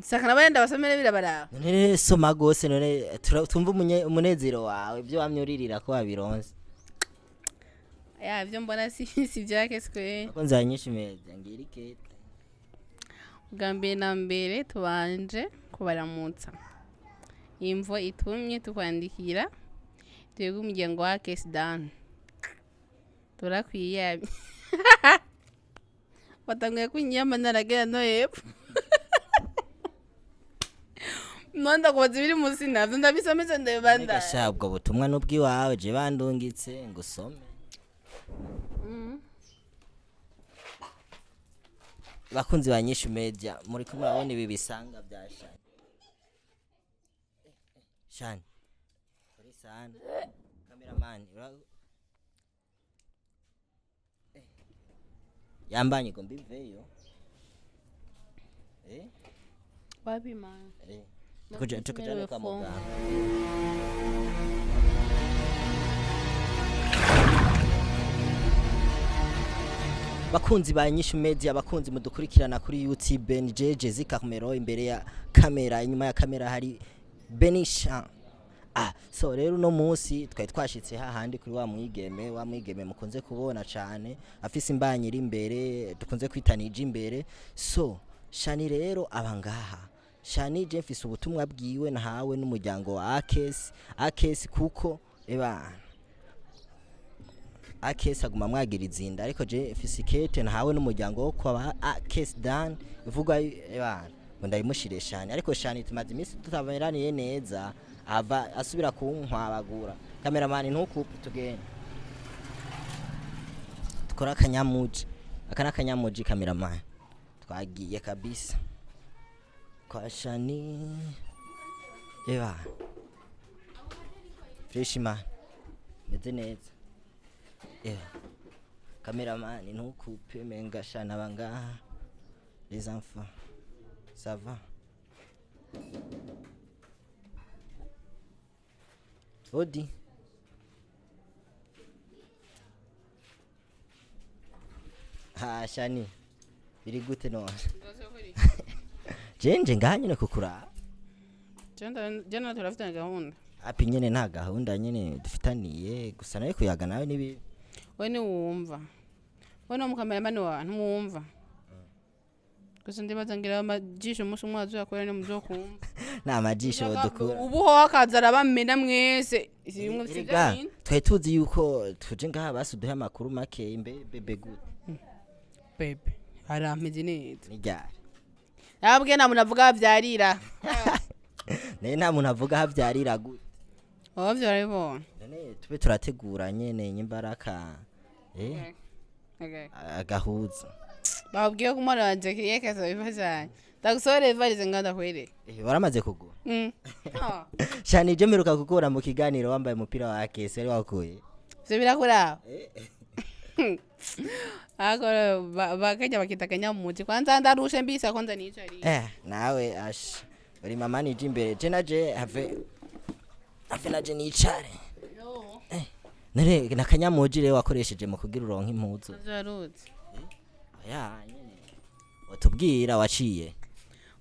Saka nabandi ndabasomere birabaraba. None soma gose none tumve umunezero wawe ibyo wamye uririra ko wabironse. Ya ivyo mbona si vyake swe. Abakunzi ba Nyinshi Media ngira ikete. Bwa mbere na mbere tubanje kubaramutsa. Imvo itumye tukwandikira twebwe umuryango wa Kesdan. Turakwiyamye. Watanguye kunyiyama naragera no hepfo. Nonda kubaza ibiri munsi navyo ndabisometse ndabibandanya. Sha ubwo butumwa n'ubwiwawe je bandungitse ngo usome. Bakunzi ba Nyinshi Media muriko murabona ibi bisanga bya Shani. Shani. Kuri sana. Cameraman. Yambanye ngo mbiveyo. Eh? Wapi man? Eh. Tukujane kwa muganga. Bakunzi ba Nyinshi Media, abakunzi mudukurikirana kuri YouTube, ni jeje Zikamero imbere ya kamera, inyuma ya kamera hari Benisha. So rero uno munsi twari twashitse hahandi kuri wa mwigeme mukunze kubona cane afise imbanyi iri imbere dukunze kwita nije imbere. So Shani rero aba ngaha. Shani je mfise ubutumwa bwiwe nahawe n'umuryango wa Akes kuko eba Akes aguma mwagiriza inda, ariko je mfise ikete nahawe n'umuryango wo kwa Akes Dan ivuga eba ngo ndayimushire Shani, ariko Shani tumaze iminsi tutameraniye neza, ava asubira kunkwabagura. Cameraman ntukupe tugende dukora akanyamuji, aka n'akanyamuji cameraman, twagiye kabisa kwa Shani. Eba fresh man, meze neza. Eba cameraman ntukupe, menga Shani aba ngaha. Les enfants ça va? Odi. Ha Shani biri gute none? Jenje ngaha nyene kukuraba. Jana turafitanye gahunda. Api nyene nta gahunda nyene dufitaniye, gusa nawe kuyaga nawe nibi. We niwumva. We no mukameramani wawe ntiwumva. Gusa ndibaza ngira amajisho umunsi umwe azoyakorera ni muzokumva. Nta majisho dukura. Ubuho akaza arabamena mwese. Bimwe Erega twari tuzi yuko tuje ngaha basi uduhe amakuru make imbe bebe gute. Bebe arameze neza. Ni ryari? Nababwiye nta muntu avuga avyarira. Naye nta muntu avuga havyarira gute. Wabavyo barabibona. None tube turategura nyene nyimbaraka agahuza. Bababwiye ko umwana wanje yekeza bifashanya. Ndagusohorera ivarize nga ndakwereke. Waramaze kugura? Shani je mperuka kukubona mu kiganiro wambaye umupira wa Akes wari wakuye. Ivyo birakuraba. Ako bakajya bakita akanyamuji kwanza ndarushe mbisa kwanza nicariye. Nawe ash uri mama nije imbere je naje have naje nicare. None nakanyamuji rero wakoresheje mu kugira uronke impuzu. Vyarutse. Oya nyene watubwira waciye.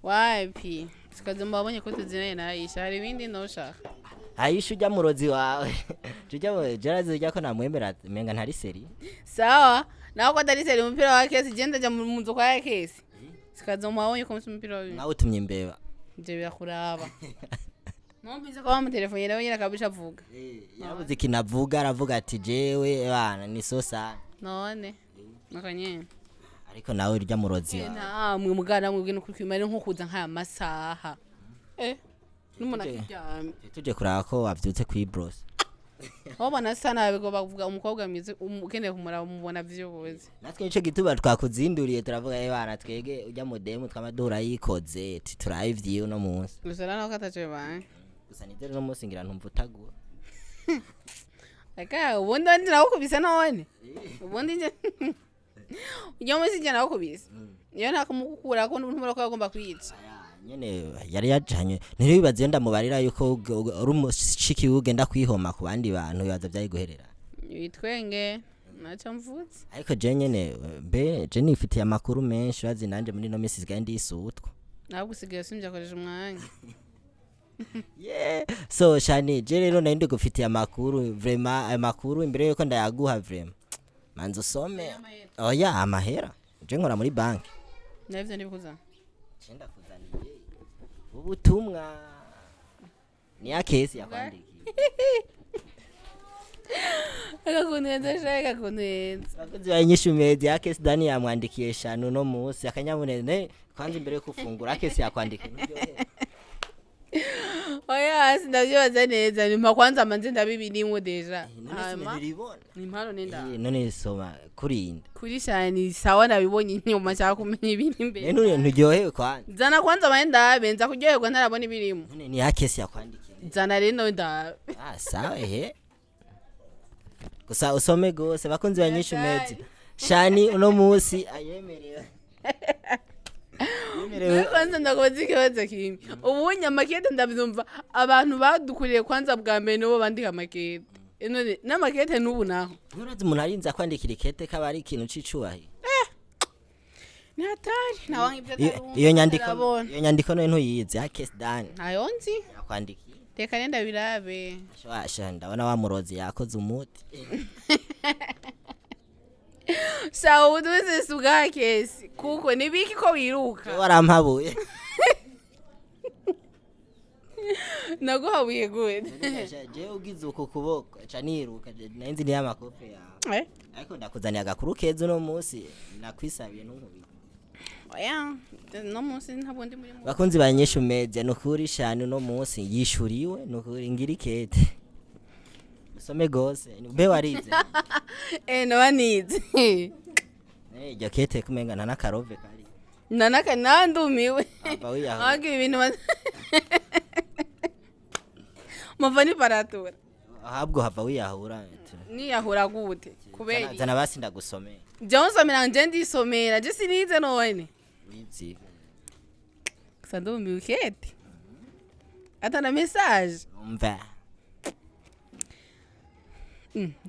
Wapi? Sikaze mbabonye ko tuzinanye na Aisha hari ibindi ndoshaka. Aisha ujya murozi wawe. Ujya jarazi ujya ko namwemera menga ntari seri. Sawa, nawe ko atari seri umupira wa Kesi je ndaja mu nzu kwa Kesi. Sikaze mbabonye ko umupira wa Nawe utumye imbeba. Ivyo birakuraba. Numvise ko bamutelefone nawe nyene akabisha avuga. Yarabuze ikintu avuga aravuga ati jewe bana ni so sana. None nakanyene. Ariko nawe urya murozi wawe. Namwe mugana mwebwe no kwimara nko kuza nk'aya masaha. N'umuntu akiryamye. Tuje kuraba ko wavyutse kwibrosa. Wabona asa nabi ko bavuga umukobwa mwiza ukeneye kumuraba umubona vyose. Natwe nico gituma twakuzinduriye turavuga bana twege ujya mudemu twama duhura yikoze turabe ivyiwe uno munsi. Gusa naho kataje banye. Gusa nizere uno munsi ngira ntumva utagura. Aka ubundi ndi nawukubise none. Ubundi nje ujya munsi nje nawukubise. Iyo ntakumukura ko ntumura ko agomba kwica. Nyene yari yajanye ntibibaze bibaze ndamubarira yuko uri umushiki ugenda kwihoma ku bandi bantu bibaza vyari guherera. Bitwenge naco mvutse. Ariko je nyene mbe je nifitiye amakuru menshi bazi nanje muri no misi sigaye ndisutwa. Nawe usigaye usimvye akoresha umwanya. Yeah. So Shani, je rero nari ndigufitiye amakuru, vraiment ayo makuru imbere yuko ndayaguha, vraiment manza usome. Oya, amahera je nkora muri banki. Navyo ndibikuza. Je ndakuzaniye ubutumwa, ni ya kesi yakwandikiye. Akakunenza sha, akakunenza. Abakozi ba Inyishu Media, ya kesi Dani yamwandikiye Shanu no munsi akanyamuneza. Kwanza imbere yo gufungura, kesi yakwandikiye nturyohewe? Oya, sindavyibaza neza, nimpa kwanza manze ndabibirimwo déjà. None Hanyuma sinabibona. Ni impano nenda. None soma kurinda. Kuri Shani sawa, nabibonye inyuma, nshaka kumenya ibiri imbere. None nturyohewe kwanza? Zana kwanza maye ndabe, nza kuryoherwa ntarabona ibirimo. None ni ya kesi yakwandikiye. Zana rero ndabe. Ah, sawa, ehe, gusa usome gose. Bakunzi ba Nyishu Media, Shani uno munsi ayemerewe yemerewe. Kwanza ndakubaza ikibazo kimwe. Ubunye amakete ndavyumva, abantu badukuriye kwanza bwa mbere nibo bandika amakete. None n'amakete n'ubu naho? Nturazi umuntu arinze akwandikira ikete kaba ari ikintu c'icubahiro. Ni hatari nawe nk'ibyo atarumva, Iyo nyandiko atarabona. Iyo nyandiko none ntuyizi ya kesi Dani Ntayo nzi. yakwandikiye? Reka nenda birabe. Sha, ndabona wa murozi yakoze umuti. Sawa, ubu tuwese ubwa kesi kuko nibiki ko wiruka? Warampabuye. Naguhabuye gute? Sha, jewe ugize uku kuboko ca niruka, nari nzi niyo amakofe yawe. Ariko ndakuzaniye agakuru keza uno munsi, nakwisabiye ntunkubite. Oya, no munsi ntabwo ndi muri mu. Bakunzi ba Nyishu Media, nukuri Shani uno munsi yishuriwe, nukuri ngira ikete, usome gose. Mbe warize? Noba nize. Iryo kete kumenga nta n'akarove kari. Nanaka nandumiwe. Ava wiyahura. Ahubwo ibintu mava ni paratura. Ahabwo hava wiyahura. Niyahura gute? Kubera Zana- zana basi ndagusomeye. Jya unsomera, nje ndisomera, je sinize none. Wizi. Gusa ndumiwe, ikete ata na message. Umva.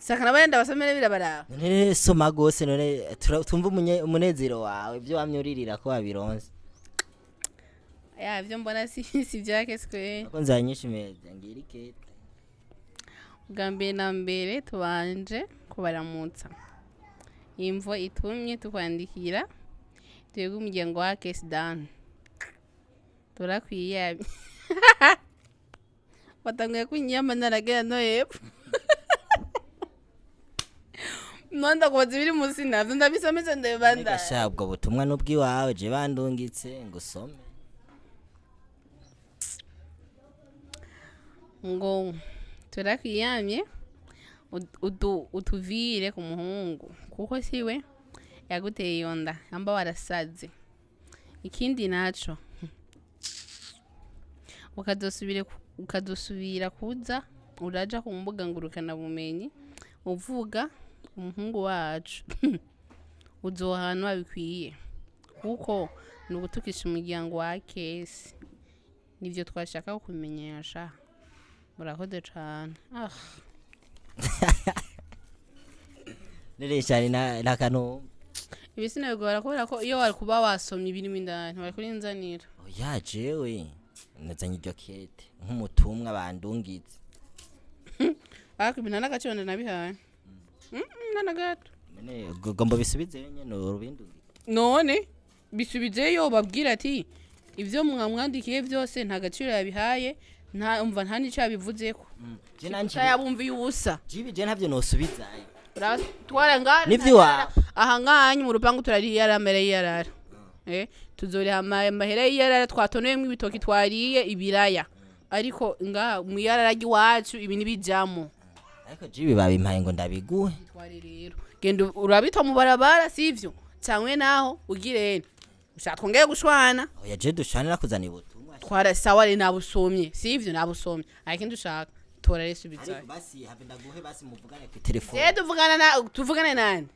Saka nabandi ndabasomere, birabaraba. None soma gose, none tumve umunezero wawe, ibyo wamye uririra ko wabironse. Ya, ibyo mbona si byake swe. Bakunzi ba Nyishu Media, ngira ikete. Bwa mbere na mbere tubanje kubaramutsa. Imvo itumye tukwandikira, twebwe umuryango wa Kesdan turakwiye. Batanguye kunyama naragera no hepfo, nonda kubaza ibiri munsi navyo ndabisomese ndabibanda. Sha, ubwo butumwa n'ubw'iwawe, je bandungitse ngo usome. Ngo turakwiyamye utuvire ku muhungu kuko siwe yaguteye iyo nda, amba warasaze. Ikindi naco, ukazosubira kuza uraja ku mbuga ngurukanabumenyi uvuga umuhungu wacu, uzohanwa bikwiye kuko ni ugutukisha umuryango wa kesi. Nivyo twashaka kukumenyesha, murakoze cane. Ah. None Shani nta kantu? Ibi sinabigora kubera ko iyo wari kuba wasomye ibirimo indani wari kurinzanira. Oya, jewe nazanye iryo kete nk'umutumwa bandungitse. Ariko ibi nta n'agaciro ndanabihaye. Nta na gato. None ugomba bisubizeyo nyene urubindungitse? None bisubizeyo, babwira ati ibyo mwamwandikiye byose nta gaciro yabihaye, nta umva nta n'icyo yabivuzeko. Je nanje Yabumviye ubusa. Jibi je ntavyo nosubizayo. Twara ngara. Nivyo iwawe. Aha ngahanyu mu rupangu turariye yaramere yarara, tuzoriha amahera y'iyarara twatonoyemwo ibitoki, twariye ibiraya, ariko ngaha mu yarara ry'iwacu ibi ntibijamo. Ariko jibi babimpaye ngo ndabiguhe. Twari rero genda urabitwa mu barabara sivyo, cyangwe naho ugirene ushaka twongeye gushwana. Oya, je dushana nakuzaniye ubutumwa. Twara sawa rero, nabusomye sivyo, nabusomye, ariko indi ushaka tora rero subizayo. Ariko basi have ndaguhe, basi muvugane ku telefone. Je tuvugana na tuvugane nande?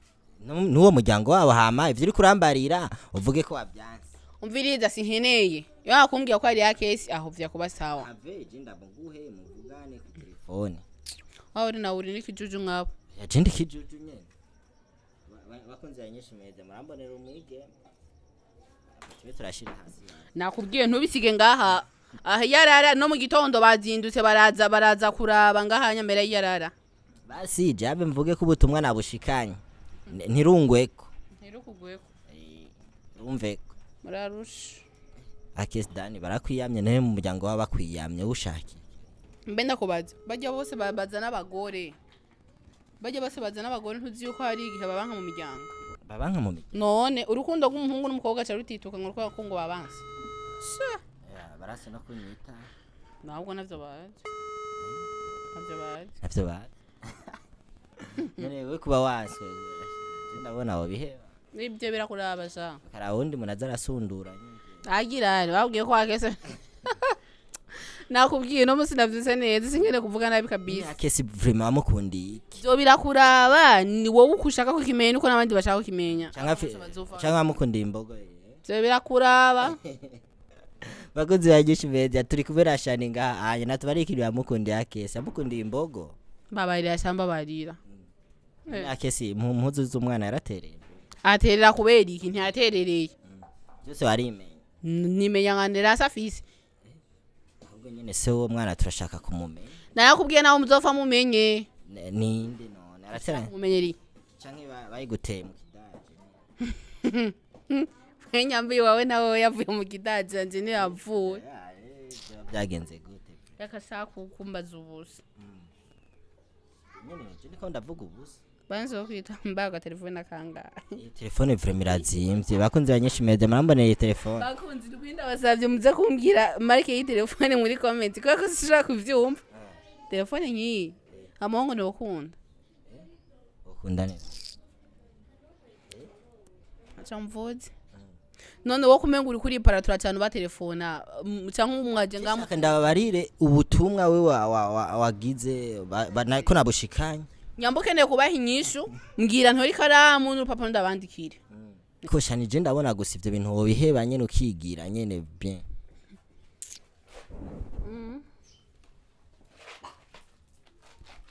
N'uwo muryango wabo, hama ivyo uri kurambarira uvuge ko wabyanse. Umviriza, sinkeneye iyo wakumbwira ko ari ya kesi aho vya kuba sawa. Have je ndamuguhe muvugane ku telefone. Wawe uri nawe uri n'ikijuju nkabo. Ya, je ndi kijuju nyene. Bakunzi ba Nyishu Media, murambonera umwigeme. Tube turashira hasi. Nakubwiye ntubisige ngaha. Aha yarara no mu gitondo bazindutse baraza kuraba ngaha nyamera yarara. Basi jabe mvuge ko ubutumwa nabushikanye. Ntirungweko. Ntirukugweko. Rumveko. Murarusha. Akesi Dani barakwiyamye nawe mu muryango waba bakwiyamye ushakiye. Mbe ndakubaza, bajya bose bazana abagore, bajya bose bazana abagore, ntuzi yuko hari igihe babanka mu miryango? Babanka mu miryango. None urukundo rw'umuhungu n'umukobwa ca rutituka ngo rukora ko ngo babanse? Sha. Barase no kunyita. Ntabwo navyo bazi, navyo bazi. Navyo bazi. None we kuba waswe je ndabona abo biheba. Nibyo birakuraba sha. Hari wundi umuntu aza arasundura nyine. Agira babwiye ko wakese. Nakubwiye no musi navyuse neza, sinkene kuvuga nabi kabisa. Akesi vraiment wamukundiye iki? Ivyo birakuraba, ni wowe uko ushaka kukimenya nuko n'abandi bashaka kukimenya. Canke wamukundiye imbogo ye? Ivyo birakuraba. Bakunzi ba Nyinshi Media, turi kubera Shani ngaha anya natubarikiriye yamukundiye Akesi, yamukundiye imbogo. Mbabarira sha, mbabarira. Akesi mu mpuzu z'umwana yaratereye. Aterera kubera iki? Ntiyaterereye. Byose warimenya. Nimenya nka nderasa afise. Ahubwo nyene se uwo mwana turashaka kumumenya. Narakubwiye nawe muzopfa mumenye. Ninde none arateranye? Mumenyeri. Canke bayiguteye mu kidaje? Nyambi wawe nawe yavuye mu kidaje, anje ntiyavuye. Vyoba byagenze gute? Yakashaka kumbaza ubusa. Nyene je niko ndavuga ubusa. Banze kwita mbaga telefone akangahe? Iyi telefone vraiment irazimvye. Bakunzi ba Nyinshi Media, muramboneye iyi telefone. Bakunzi rwinda basabye muze kumbwira marike y'iyi telefone muri comment, kubera ko sinshobora kuvyumva. Telefone nk'iyi amuhungu ntiwukunda. Ukunda neza. Aca mvuze none wowe kumenga uri kuriparatura cyane ubatelefona, canke umwaje ngamu. Shaka ndababarire ubutumwa we wagize ko nabushikanye. Nyamba ukeneye kubaha inyishu, mbwira ntore ikaramu n'urupapuro ndabandikire. Ko Shani je ndabona gusa ivyo bintu wobiheba nyene ukigira nyene bien.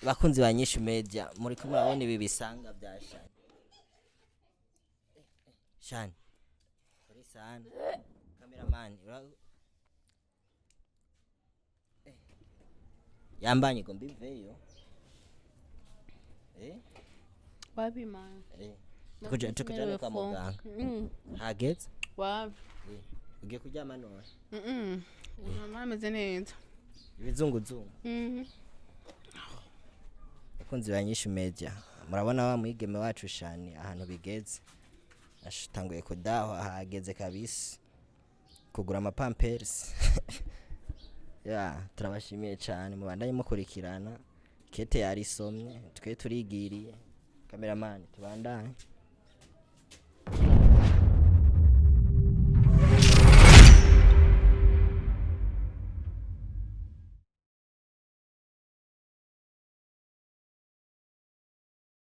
Bakunzi ba Nyinshi Media, muriko murabona ibi bisanga bya Shani. Shani kuri sana cameraman yambanye ngo mbiveyo. Wabimana. Tukujana kwa muganga. Hageze. Wabi. Ugiye kuryama none? Mama ameze neza. Ibizunguzungu. Bakunzi ba Nyinshi Media, murabona wa mwigeme wacu Shani ahantu bigeze, ashitanguye kudahwa, hageze kabisa kugura amapampers. Ya, turabashimiye cyane, mubandanye mukurikirana. Kete yarisomye, twe turigiriye. Cameraman, tubandanye.